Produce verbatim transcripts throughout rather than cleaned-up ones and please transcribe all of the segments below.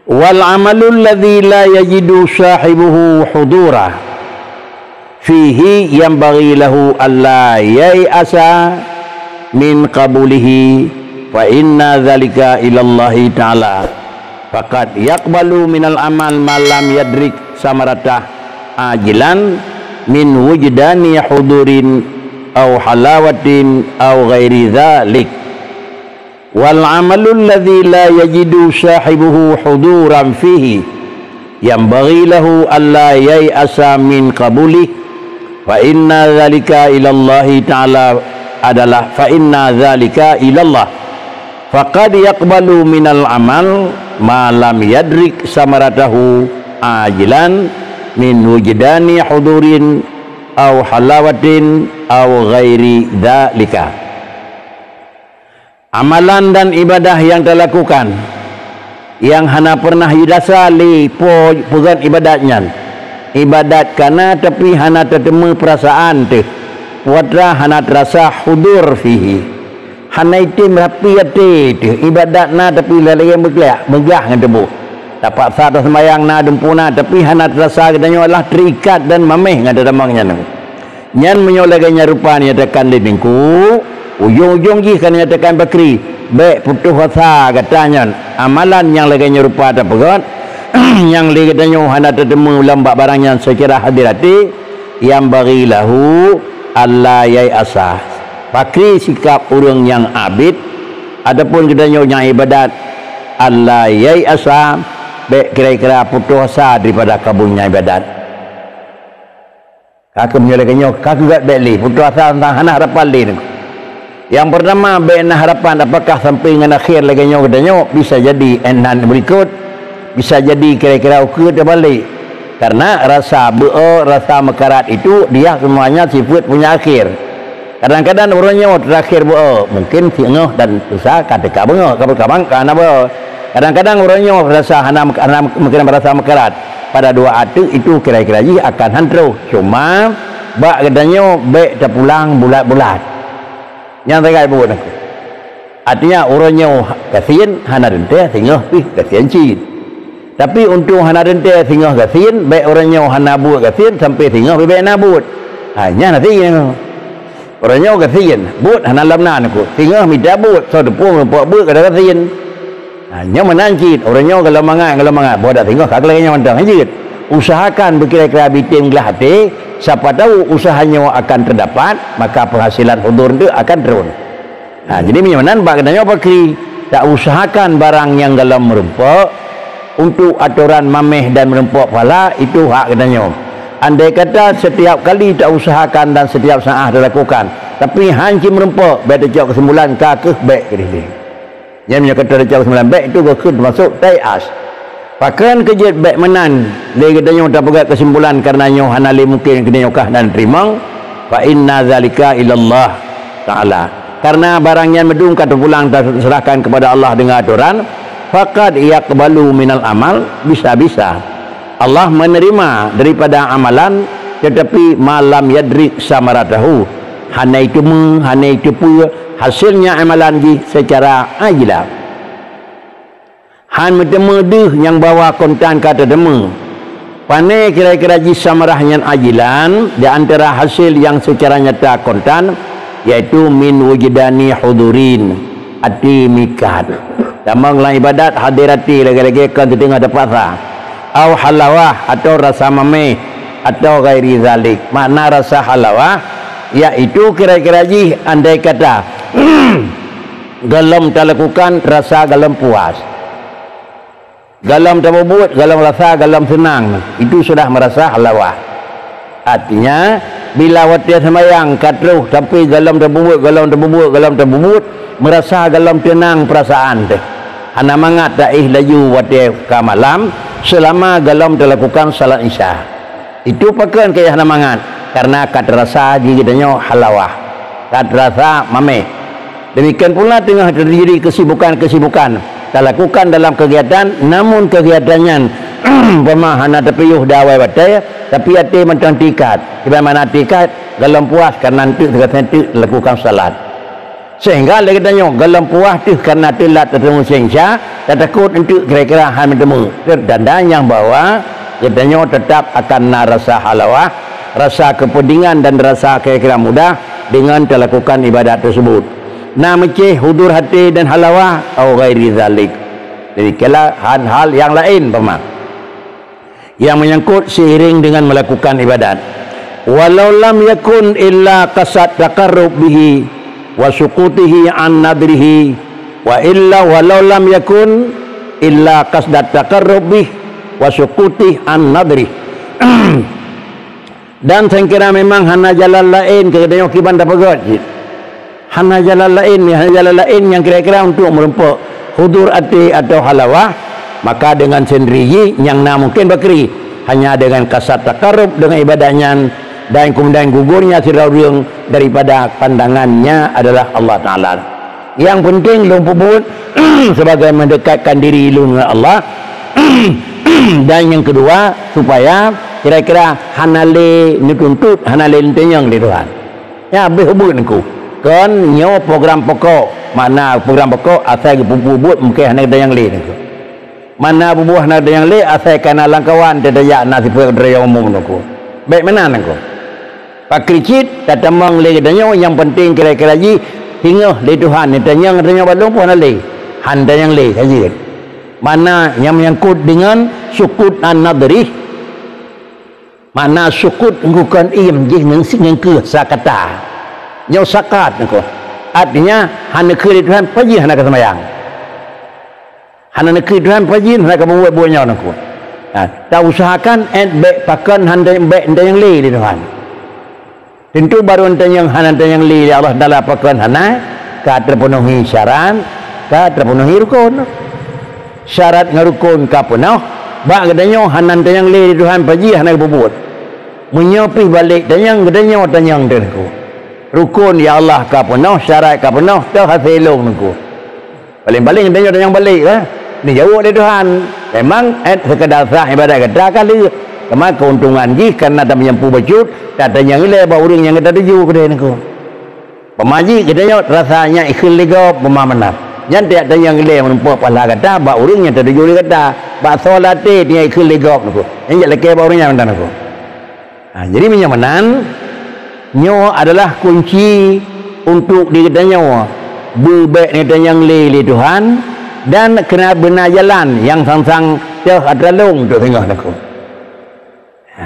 Wal amalul ladzi la yajidu sahibuhu hudura fihi yanbaghi lahu alla yai'asa min qabulihi, fa inna dzalika ilallahi ta'ala. Faqad yaqbalu minal amal ma lam yadrik samaratah ajilan min wujdani hudurin aw halawatin aw ghairi dzalik. Wal amalul ladzi la yajidu sahibuhu huduran fihi, yanbaghi lahu alla yai'asa min qabulih, fa inna dzalika ilallahi ta'ala adalah, fa inna dzalika ilallah. Faqad yaqbalu minal amal ma lam yadrik samaratahu ajilan min wujdani hudurin aw halawatin aw ghairi dzalika. Amalan dan ibadah nyang talakukan, nyang hana peureunah jidasa lé po peugét ibadat nyan. Ibadat ka na, tapi hana tateumé peurasaan teuh, putra hana teurasa hudur fihi. Hana item rapi até teuh, ibadat na, tapi lalai meugah, meugah ngon tuboh. Tapaksa taseumbahyang na, dumpeue na, tapi hana teurasa geutanyoe lah teuikat dan maméh ngon tatamong nyan. Nyan meunyoe lagée nyan rupa nyatakan lé Teungku, ujong-ujong jih ka nyatakan pakri, bék putôh asa gata nyan. Amalan nyang lagée nyan rupa tapeugét, nyang lé geutanyoe hana tateumé lom bak barang nyan seucara hadir até, yanbaghi lahu alla yai'asa. Pakri sikab ureuëng nyang abét ataupun geutanyoe nyang ibadat, alla yai'asa, bék kira-kira putôh asa daripada kabul nyang ibadat. Ka keuh meunyoe lagée nyoe, ka keuh gét bék lé, putôh asa teuntang hana harapan lé nyoe. Nyang peurtama, bék na harapan apakah sampoe ngon akhé lagée nyoe geutanyoe, bisa jadi ennan beurikot, bisa jadi kira-kira ukeue teubalek. Karena rasa beu-o, rasa meukarat itu dia semuanya sifeuet punya akhé. Kadang-kadang uroe nyoe teurakhé beu-o, mungkin singoh dan lusa ka teuka beungoh, ka beukabang ka hana beu-o. Kadang-kadang uroe nyoe rasa hana, hana mungkin rasa meukarat. Pada dua ateueh itu kira-kira jih akan han troh. Cuma bak geutanyoe bék tapulang bulat-bulat. Nyang sagai buet aku. Artinya uroe nyoe gasien hana teuntée, singoh pih gasien cit. Tapi untông hana teuntée singoh gasien, bék uroe nyoe hana buet gasien sampoe singoh pih bék na buet. Ha, nyan hati nyoe. Uroe nyoe gasien, buet hana lom na aku. Singoh mita buet, soe teupeu meupok buet kada gasien. Ha, nyoe meunan cit, uroe nyoe gohlom mangat, gohlom mangat, boh dak singoh ka lagée nyoe mantong, han jeuet. Usahakan beukira-kira bitem glah até, siapa tahu usaha nyoe akan teudapat, maka peunghasilan hudur nteuk akan turun. Ha, jadi meunyoe meunan bak geutanyoe pakri, ta usahakan barang nyang gohlom meurumpok untuk atoran maméh dan meurumpok pahala, itu hak geutanyoe. Andai kata setiap kali ta usahakan dan setiap saat ta lakukan, tapi han cit meurumpok, bék tacok keusimpulan ka keuh bék keudeh. Nyan meunyoe ka teucok seumalam bék, itu geuh kheun teumasok tai'as. Pakon keu jeuet bék meunan lé geutanyoe tapeugah keusimpulan, kareuna nyoe hana lé mungken geutanyoe kah na teurimong, fa inna zalika ilallah ta'ala. Kareuna barang nyan meudum ka teupulang taseurahkan keupada Allah deungon atoran, faqad yaqbalu minal amal, bisa-bisa Allah menerima daripada amalan, tetapi ma lam yadrik samaratahu, hana iteumé, hana iteupeue hasilnya amalan jih secara ajilan. Han meuteumé deuh nyang bahwa kontan ka teuteumé. Pane kira-kira jih samarah nyan ajilan, di antara hasil nyang secara nyata kontan, yaitu min wujdani hudurin, até mikat. Tamong lam ibadat hadir até lagée-lagée kon teudeungoe teupaksa. Au halawah, atau rasa maméh, atau ghairi zalik. Makna rasa halawah, yaitu kira-kira jih andai kata gohlom talakukan rasa gohlom puas. Gohlom tapubuet, gohlom rasa, gohlom seunang, itu sudah meurasa halawah. Artinya, bila watée seumayang ka troh, tapi gohlom tapubuet, gohlom tapubuet, gohlom tapubuet, meurasa gohlom teunang peurasaan teuh. Hana mangat taéh laju watée ka malam, seulama gohlom talakukan salat Isya. Itu pakon keu hana mangat, kareuna ka teurasa jih geutanyoe halawah, ka teurasa maméh. Demikian pula teungoh teujadi keusibukan-keusibukan talakukan dalam keugiatan, namun keugiatan nyan umpama hana tapiôh di awai watée, tapi até mantong teuikat. Kiban makna teuikat, gohlom puas kareuna eunteuk teugaséh eunteuk talakukan salat. Sehingga lé geutanyoe gohlom puah teuh karena teulat tateumé seunsya, tatakot eunteuk kira-kira hana meuteumé. Tanda nyang bahwa geutanyoe teutap akan na rasa halawah, rasa keupeudingan dan rasa kira-kira mudah deungon talakukan ibadat teusebut. Na meucéh hudur até dan halawah, au ghairi zalik. Jadi, kala hal-hal nyang laén, paham? Yang menyangkut seiring dengan melakukan ibadat. Walau lam yakun illa qasad taqarrub bihi wa suqutihi an nadrihi, wa illa walau lam yakun illa qasdat taqarrub bih wa suqutih an nadrih. Dan sangkira memang hana jalan laén keu geutanyoe kiban tapeugét cit. Hana jalan laén, hana jalan laén nyang kira-kira untuk meurumpok hudur até atau halawah, maka dengan sendiri jih nyang na mungken bakri, hanya dengan kasat takarub dengan ibadat nyan, dan kemudian gugurnya sidroe ureuëng daripada pandangannya adalah Allah Taala. Yang penting lôn peubuet sebagai mendekatkan diri lôn dengan Allah. Dan yang kedua, supaya kira-kira hana lé neutuntut, hana lé neutanyong lé Tuhan. Ya, beh ubit nangku. Kon nyoe program pokok. Makna program pokok asai geupeubuet mungken hana neutanyong lé nangku. Makna bubuh hana neutanyong lé asai kana lam kawan teutajak na sifeuet keudroe umum nangku. Baik meunan nangku. Pakri cit tatamong lé geutanyoe nyang penting kira-kira jih singoh lé Tuhan neutanyong, neutanyong bak lôn pun hana lé. Han tanyong lé saja. Makna nyang menyangkut dengan sukut an nadrih. Makna sukut ngon iem jih ngon si ngon keu sakata. Nyoe sakat nangku. Artinya hana keu lé Tuhan pajih hana keu sembahyang. Hana neukheun Tuhan pajin hana kabuet buet nyoe nangku. Ha, tausahakan et bek pakon hana bek neutanyong lé lé Tuhan. Tentu baru neutanyong hana neutanyong lé lé Allah Taala pakon hana ka terpenuhi syarat, ka terpenuhi rukun. Syarat ngon rukun ka peunoh, bak geutanyoe hana neutanyong lé lé Tuhan pajih hana kabuet. Meunyoe pih balek tanyong geutanyoe tanyong teuh nangku. Rukun ya Allah ka peunoh, syarat ka peunoh, teuh hase lôn nangku. Paling-paling tanyoe tanyong balek lah. Neujaweueb lé Tuhan. Memang et sekadar sah ibadat gata ka lheueh. Teuma keuntungan jih karena tameunyampu bacut, tatanyong ilée bak ureuëng nyang gata tuju keudeh nangku. Pemaji geutanyoe rasa nyan ikheun lé gob pemahaman. Nyan tiak tanyong ilée meurumpok pahala gata bak ureuëng nyang tatuju lé gata. Bak soe laté tiak ikheun lé gob nangku. Nyan jak lakée bak ureuëng nyan mantong nangku. Ha, jadi meunyoe meunan, nyoe adalah kunci untuk di geutanyoe beubek neutanyong lé lé Tuhan dan keuneuk beuna jalan nyang sang-sang teuh atra lôn untuk singoh laku. Ha,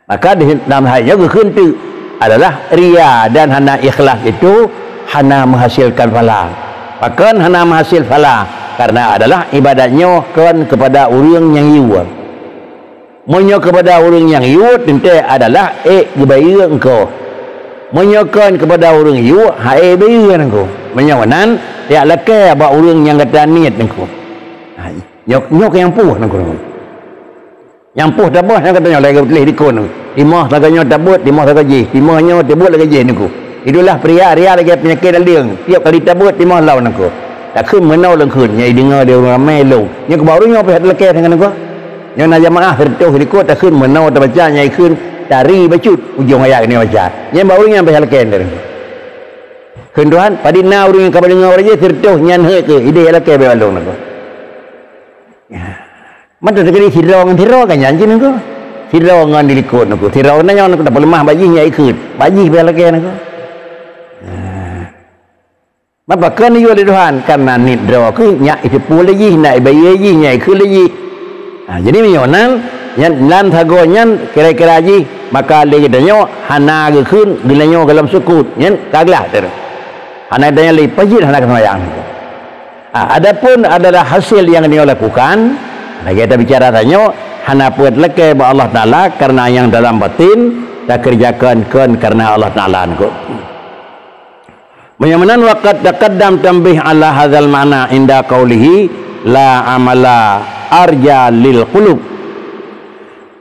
maka di dalam hal nyoe geukheun teuk adalah ria dan hana ikhlas itu hana menghasilkan pahala. Pakon hana menghasil pahala? Karena adalah ibadat nyoe kon kepada ureuëng nyang yue. Meunyoe keupada ureuëng nyang yue teuntée adalah ék geubayeue engko. Meunyoe kon keupada ureuëng yue, ha ék bayeue nangku. Meunyoe meunan, jak lakée bak ureuëng nyang gata niet nangku. Ha, nyoe, nyoe keu nyang puih nangku. Nyang puih tabah nyang gata nyoe lagée tuléh dikon. Timoh sagai nyoe tabeuet, timoh sagai jih. Timoh nyoe tabeuet lagée jih nangku. Itulah pria-ria lagée peunyakét laleueng. Tiep kali tabeuet timoh lawan nangku. Takheun meunoe lôn kheun, nyang ideungoe lé ureuëng ramé lôn. Nyoe keubah ureuëng nyoe pih lakée deungon nangku. Nyoe na jamaah sireutôh likot takheun meunoe tabaca nyang ikheun tari bacut ujong ayat nyoe baca. Nyan bak ureuëng nyang pih lakée nangku. Kheun Tuhan, padit na ureuëng nyang ka badeungoe bak jih sireutôh nyan heuet keu ideh lakée bak lôn nangku. Ya. Mantong teukeudi sidroe ngon sidroe kan nyan cit nangku. Sidroe ngon di likot nangku. Sidroe na nyoe nangku tapeuleumah bak jih nyang ikheun. Bak jih pih lakée nangku. Ya. Mapa keu neuyue lé Tuhan? Karena niet droe keuh nyak iteupeue lé jih, nyak ibayeue jih, nyak ikheun lé jih. Ha, jadi meunyoe nan, nyan lam sagoe nyan kira-kira jih, maka lé geutanyoe hana geukheun geutanyoe gohlom sukut, nyan ka glah teureuh. Hana geutanyoe lé pajit hana keuseumayang. Ha, adapun adalah hasil nyang geutanyoe lakukan, lagée tabicara tanyoe, hana peuet lakée bak Allah Taala karena nyang dalam batin takeureujakan kon karena Allah Taala nangku. Meunyoe meunan, wa qad taqaddam tanbih ala hadzal ma'na inda qaulihi, "La amala arja lil qulub."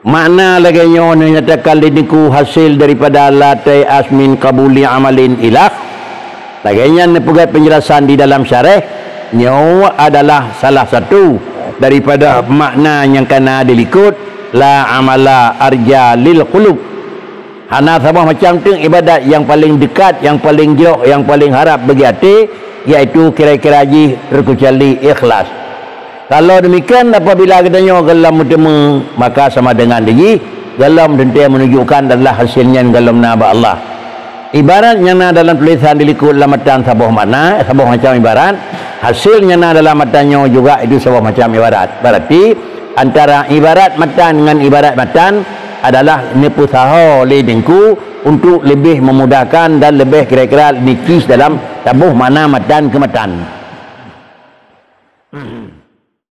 Makna lagée nyoe neunyatakan lé nangku hasil daripada la tai'as min qabuli amalin ilah. Lagée nyan neupeugét peunjelasan di dalam syarah, nyoe adalah salah satu daripada makna nyang kana di likot, "La amala arja lil qulub." Hana saboh macam teuk ibadat nyang paleng dekat, nyang paleng jroh, nyang paleng harab bagi até, yaitu kira-kira jih teukecuali ikhlas. Kalau demikian, apabila geutanyoe gohlom meuteumé, maka sama dengan jih gohlom teuntée menunjukkan adalah hasil nyan gohlom na bak Allah. Ibarat nyang na dalam tulisan di likot lam matan saboh makna, saboh macam ibarat, hasil nyang na dalam matan nyoe juga itu saboh macam ibarat. Berarti, antara ibarat matan ngon ibarat matan adalah neupeusaho lé Teungku untuk leubeh memudahkan dan leubeh kira-kira nipis dalam taboh makna matan keu matan.